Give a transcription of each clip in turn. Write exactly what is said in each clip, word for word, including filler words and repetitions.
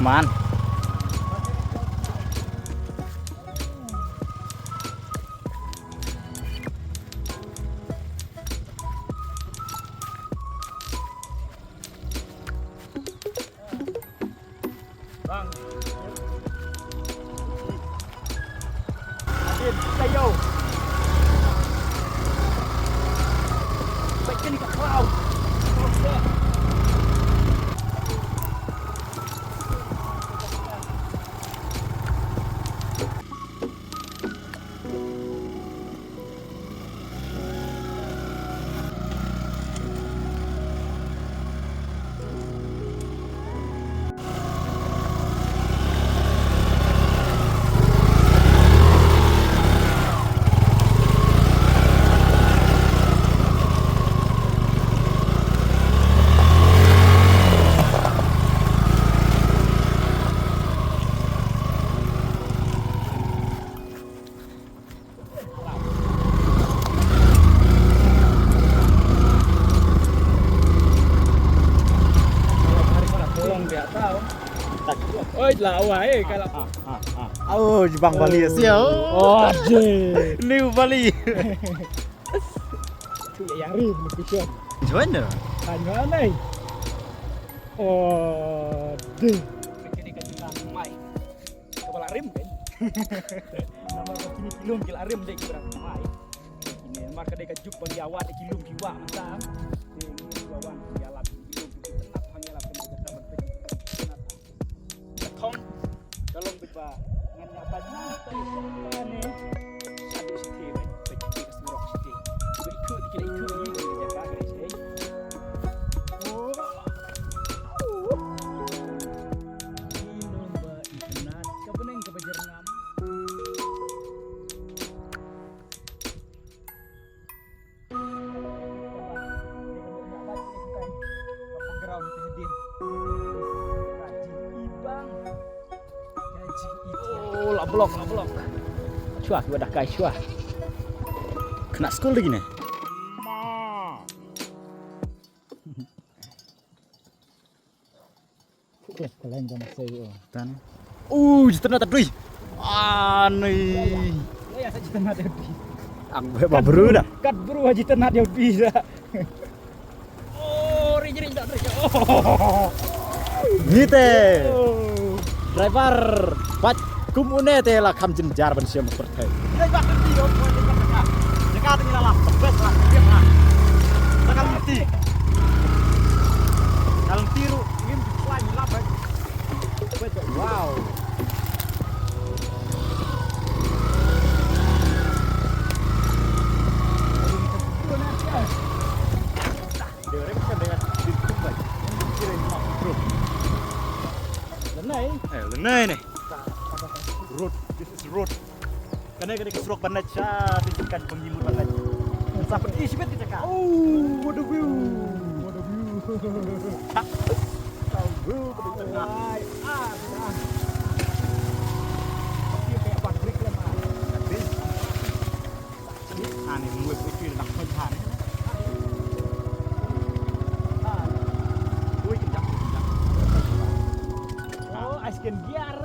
Man. Bang. Adin, tayo. Baik ni kat kau. Oi, la wai, eh, kalau. Ah, ah, ah. Oh, jibang bali sia. Oh, je. New bali. Tu ya yari ni pichon. Join dah. Tanya ni. Oh, deh. Kini ka jinglah mai. Ka ba la rim kan. Namar ba kini ki lum ki la rim dei ki ba la mai. Kini namar ka dei ka juk ba ki awad ki lum ki wah mynta. Dei ki ba wan ki ïalap ki lum ki tnat hang ïalap ki tnat. Ka thong ka long bit ba ngan ïa bad na ka long ba ne. Aduh, siti ba ba ka surok siti. Ba ikut ki la ikut ni ki jaka ka dei siti. Oh. Ki long ba itynnad ka bneng ka ba jyrngam. Oh, la block, la block. Shuwa, ki wada kai shuwa. Kena skul lagi ni. Ka lain ka masai, oh. Tan. Uh, jitan na tadui. Ani. Ya, ya, sa jitan na tadui. Ang ba bru dah. Kat bru jitan na tadui dah. Oh, ri, ri, ri, ri. Oh. Ni te. Oh. Driver. Pat kum une te la kham jynjar ban shem pyrthei. Ri, bak ni, oh, oh, ri, bak ni. Jaka te ni la la. Best la. Best la. Jaka ni. Dalam tiru ngim khlaiñ lap, eh. Wow. Lyngnai. Eh, lyngnai ne. Road. This is road. Kane, kane ka surok ban leit sha, pynjah kan pynjimut ban leit. Sa pynjah shibit kita ka. Oh, what a view. What a view. Sa view ka pynjah. Ai, ah, ah. Tapi kayak buat break lah, Mas. Tapi, ini aneh, mulai putih dah pecah ni. Ah. Ui, kejap, kejap. Oh, ice cream gear.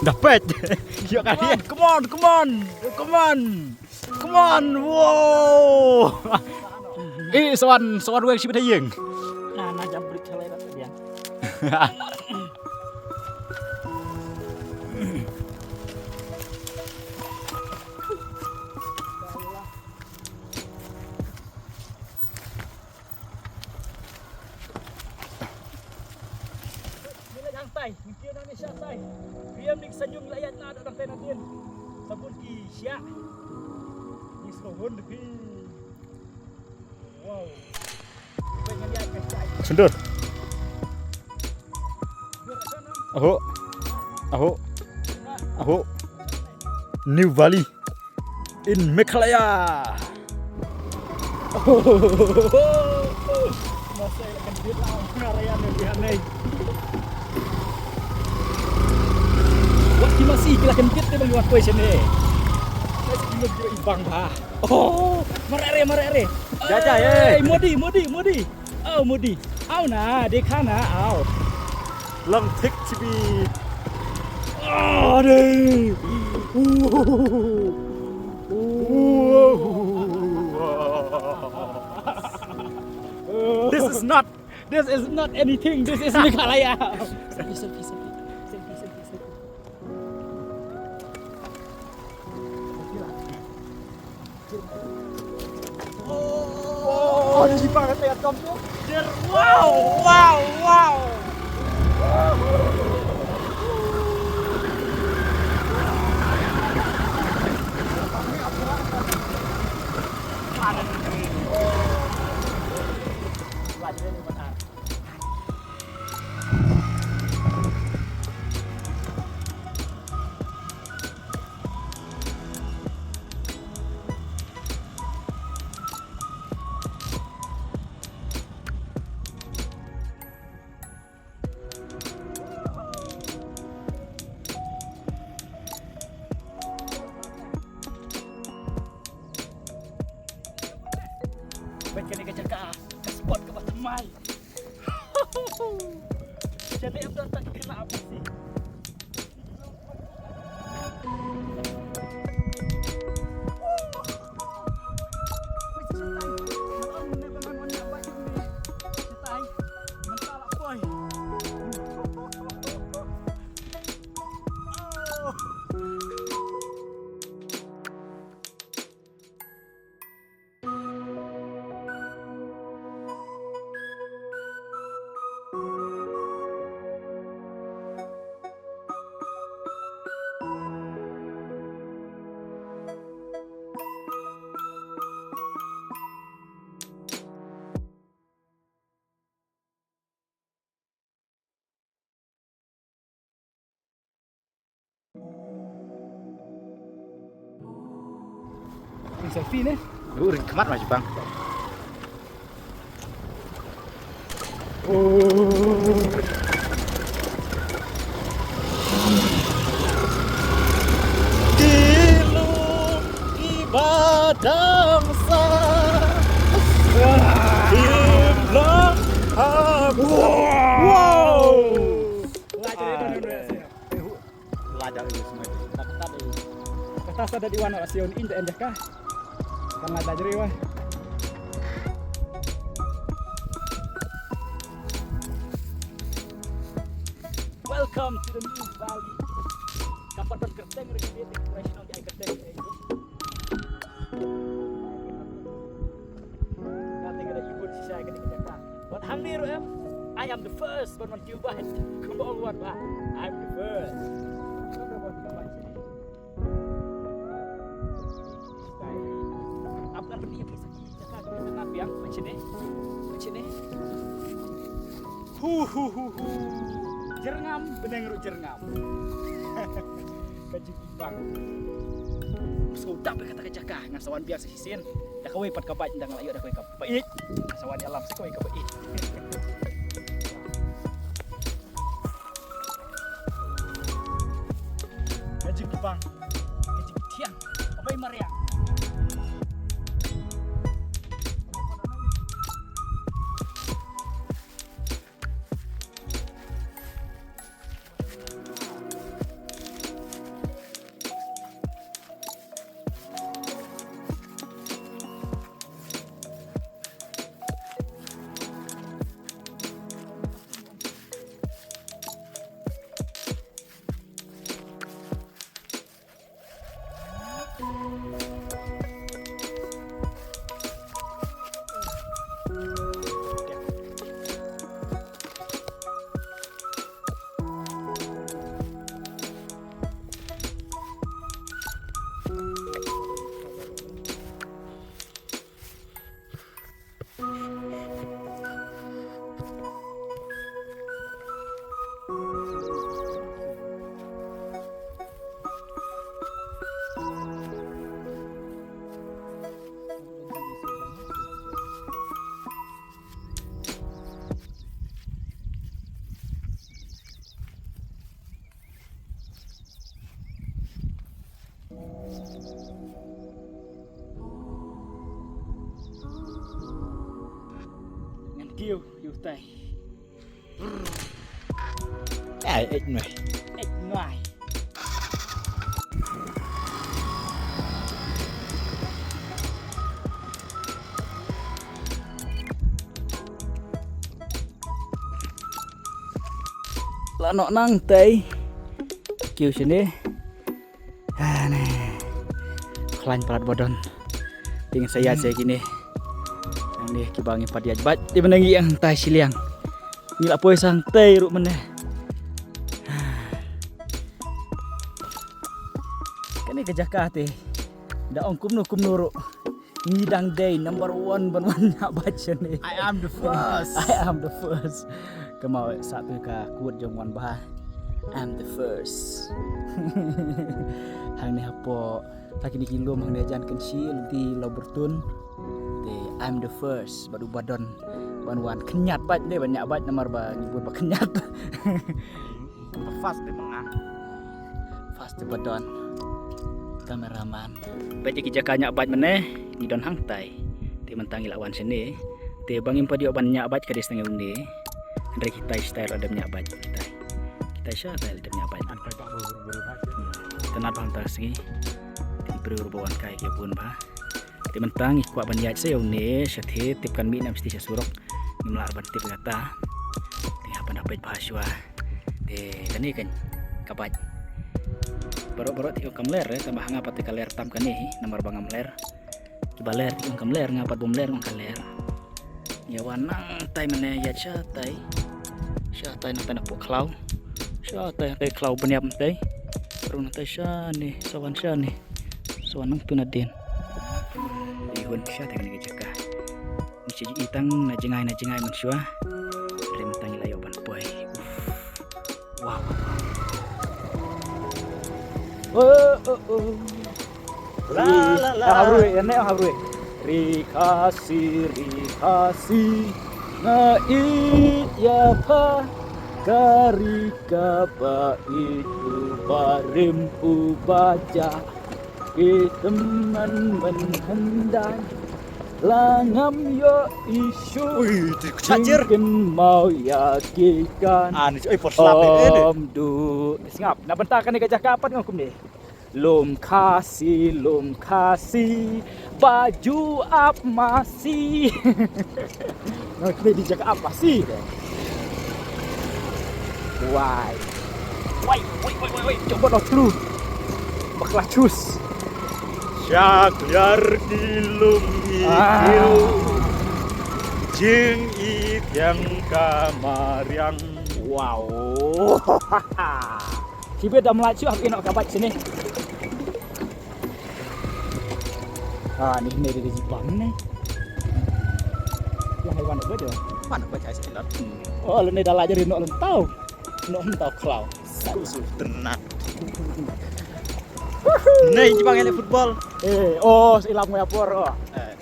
Dah pet. Yo, kali. Come on, come on, come on. Come on, wow. Eh, sowan, sowan weng shi bit ha ïing. Ana jam brit chalai rat dia. Ni la jang tai, ni kiew na ni sha tai. Kiew ni sa jung la yat na da dang tai na din. Sabun ki sha. Ni sa hun de pi. Wow. Sundur. Aho. Aho. Aho. New Valley in Meghalaya. Masa ila kyntit la nga raya ne bihan ne. Wat ki masi ki la kyntit te bang wat koi sene. Masi ki mut jero ibang ba. Oh, mareh re, mareh re. Ja, ja, eh. Ei, Modi, Modi, Modi. Oh, Modi. Aw na, dekha na, aw. Long thick chibi. Oh, de. This is not, this is not anything. This is Meghalaya. Selfie, selfie, selfie. Selfie, selfie, selfie. Oh, di sipang kata ya, Tom, tu. Wow, wow, wow. Bad kane ka jaka, ka spot kaba thymmai. Shane em don tang kena apa sih. Ring selfie ne? Ring khmat ma jibang. Ki lum ki badang sa. Ki blang ha. Wow. Wow. Lajang ini semua. Kata sa da di wan wa sion in da endah ka. Kan la da jeri wa. Welcome to the new valley. Kapat don kerteng ri di kerteng. Kata kata ibu sisa kata kata. Wat hang ni ruh em. I am the first. Ban wan kiew bad. Kumba ong wat ba. I'm the first. Ap kan bani ap isa ki jaka ka na biang macam ni. Macam ni. Hu hu hu hu. Jyrngam, bneng ruh jyrngam. Ka jingibang. Sngewdap ïa kata ka jaka, ngan sa wan biang sa shisien. Da kawei pat ka bait, da nga la ïoh da kawei ka bait. Ngan sa wan ïalam sa kawei ka bait. Ka jingibang, ka jingthiang, ka bai mariang. Yu, yu tai. Ai, ek noi. Ek noi. La noh nang tai. Kiew shane. Ah, ne. Khlaiñ palat ba don. Ting saya saya kine. Nang ne kiba ngi pat ïaid bad. Te mynne ngi ïa tai shiliang. Ngi la poi sang tai ruh mynne. Kane ka jaka te. Da ong kumno kumno ruh. Ngi dang dei number one ban wan ñiah bad shane. I am the first. I am the first. Kama sa tu ka quote jong wan ba. I'm the first. Hangne hapoh. Taki ni ki lum hangne jan kan shi lenti lo bertun. Te I'm the first. Bad u badon. Ban wan kenyat bad ne ban ñiah bad namar ba ngi bun ba kenyat. Fast te manga. Fast te badon. Kameraman. Ba jaki jaka ñiah bad mane ngi don hangtai. Te mynta ngi la wan shane. Te ba ngim pat ïoh ban ñiah bad ka dei stang ïa une. Hynrei kitai shatai la dem ñiah bad kitai. Kitai shatai la dem ñiah bad. Te nat ba hangta sngi. Te briew ruh ba wan kai ki bun ba. Te mynta ngi kwah ban ïaid sa ïa une shatei tip kan mih nam shati sha surok. Ngim lah ban tip kata. Te hap ban da peit bha shuwa. Te kane kan ka bad. Baroh baroh te kam ler eh tang ba hanga pat te ka ler tam kane namar ba ngam ler. Kiba ler te kam ler nga pat bym ler nga ka ler. Ïa wan nang tai mane ïa shatai. Shatai nang tai na pok khlaw. Shatai tai khlaw bniap tai. Rung nang tai shane, sawan shane. Sawan nang tu na den. Ihun shatai kane ka jaka. Ni chi itang na jingai na jingai man shwa. Rim tang ila yo ban poi. Wow. Oh oh oh. La la la. Habru, ya ne habru. Ri khasi, ri khasi. Nga it ya pha. Kari ka ba itu barim u baja. Ki teman men hendai. Langam yo isu. Ui, tu chajer. Kin mau ya kikan. Ah, ni oi por slap eh. Om du. Sngap. Na benta kane ka jaka pat ngam kumne. Lum khasi, lum khasi, baju ap masi. Nang kene di jaka ap masi. Wai. Wai, wai, wai, wai, wai. Coba lo telu. Bakla cus. Syak liar di lum i. Ah. Jing i tiang kamariang. Wow. Kibe dam la chu ap ino kabat sini. Ah, ni ni di jibang ni. Yang haiwan apa je? Mana baca istilah? Oh, lene dalam jadi nok lentau. Nok lentau klau. Susu tenat. Ni jibang elek football. Eh, oh, silam ngapor oh. Eh.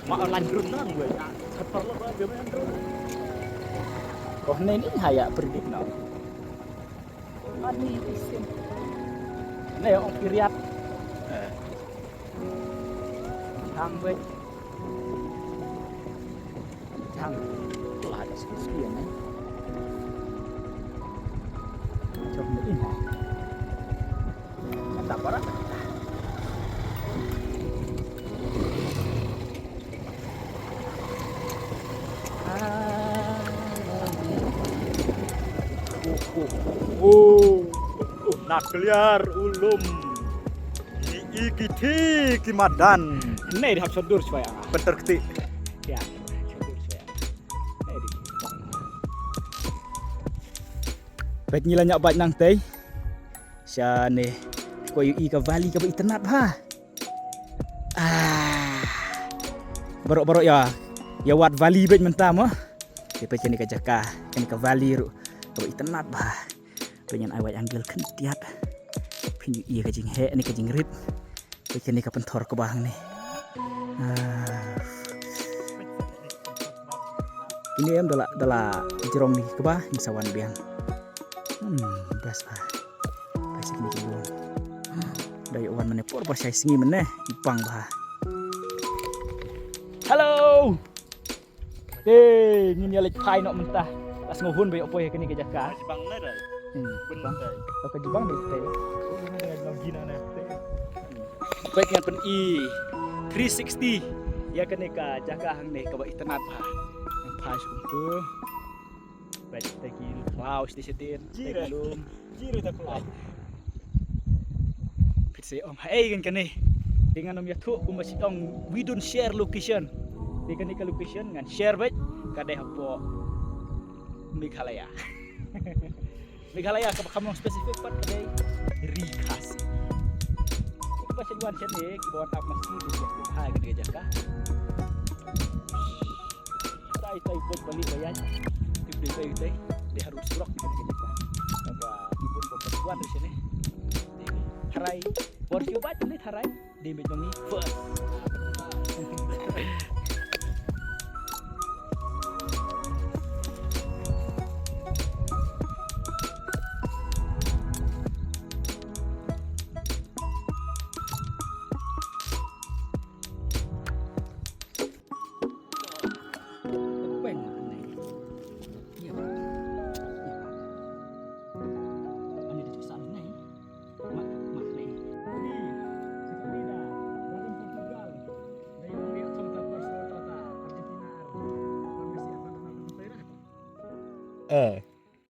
Ma online drone nang gue. Setor lo gue main drone. Oh, ni ni haya predict no. Ani isim. Ni ong kiriat. Eh. Hang gue. Hang. Lah ada sikit-sikit ni. Jom ni. Mantap orang. Oh, oh, oh, oh, na kliar u lum. Ni i ki thi ki madan. Nei di hap sha dur shwaya. Bentar keti. Ya, sha dur shwaya. Nei di. Peit ngi la ñiah bad nang tei. Shane. Ko ïohi ka valley kaba itynnad bha. Ah. Baroh baroh ïa. Ïa wad valley bad mynta mo. Te peit kane ka jaka, kane ka valley ruh. Kaba itynnad bha. Peit ngan ai wide angle khyndiat. Phin ïohi ka jingheh ne ka jingrit. Peit kane ka pynthor kaba hangne. Ah. Kine em da la, da la jrong ni kaba ngi sa wan biang. Hmm, best bha. Best kine ki lum. Da ïoh wan mane por ba shai sngi mane, i pang bha. Hello. Te ngin ïa leit phai noh mynta. La sngewhun ba ïoh poi ha kane ka jaka. Ka jibang ne dai. Hmm. Bun dai. Ka jibang dai te. Peit ngan pyni three sixty ïa kane ka jaka hangne kaba itynnad bha. Ngan phai sha kumtu. Peit te ki khlaw shatei shatei. Jira. Te ki lum. Jira da khlaw. Peit se ong haei kan kane. Te ngan ym ïathuh kumba shi ong we don't share location. Te kane ka location ngan share beit ka dei hapoh Meghalaya. Meghalaya kaba kham long specific pat ka dei Ri Khasi. Kumba shen wan shen ne kiba wan ap masi te ki hai ka dei jaka. Tai tai bad balik bayar. Tip dei tai tai. Dei harus surok kita kita. Apa ibun pembantuan di sini. Dei tharai. Bor shu bat ni tharai. Dei bejong ni first. Eh.